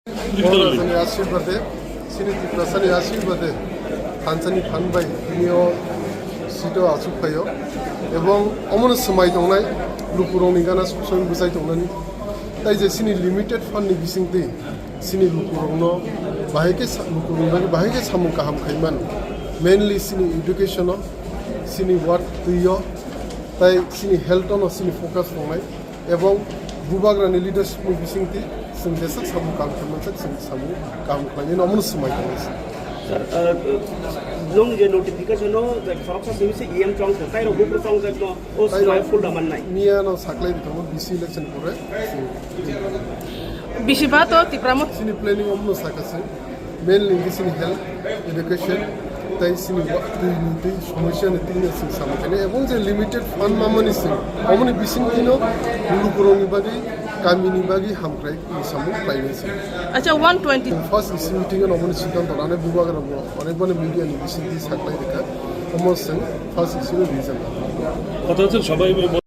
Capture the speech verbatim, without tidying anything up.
Borok rajani ashirbade, chini Tiprasani ashirbade, thansani phan bai tini o seat o achuk phaio. Ebong omono swmai tongnai, lukurokni gana suk soi bwchai tongnani. Tai je chini limited fund ni bisingtwi chini lukurokno bahai khe sa-, lukurokni bagwi bahai khe samung kaham khaiman. Mainly chini education o, chini work twi o, tai chini health o no chini focus tongnai. Ebong bubagrani leadership ni bisingtwi chwng jeswk samung kaham khlaimani chwng samung kaham khlainani omono swmai tongnai. Sir, uh, nung je notification o je khoroksa simi se E M chong se, tai rok bupru chong je no o swmai full da mannai. Miya no saklai di tongo B C election pore. Bisi ba to Tipra Motha. Chini planning omono sakha se. Mainly hingke chini health, education, tai chini wa-, twi ni twi somosya ni twi no chwng samung khainai. Ebong je limited fund mamani chwng, omoni bising twi no lukurokni bagwi, kamini bagwi hamkrai ni samung khlainai chwng. Acha, one twenty. First E C meeting o omoni siddhanto lanai bubagra bo, onek bani media ni bising twi saklai rikha. Omo chwng first E C o reason. Kotha chwng sabai bai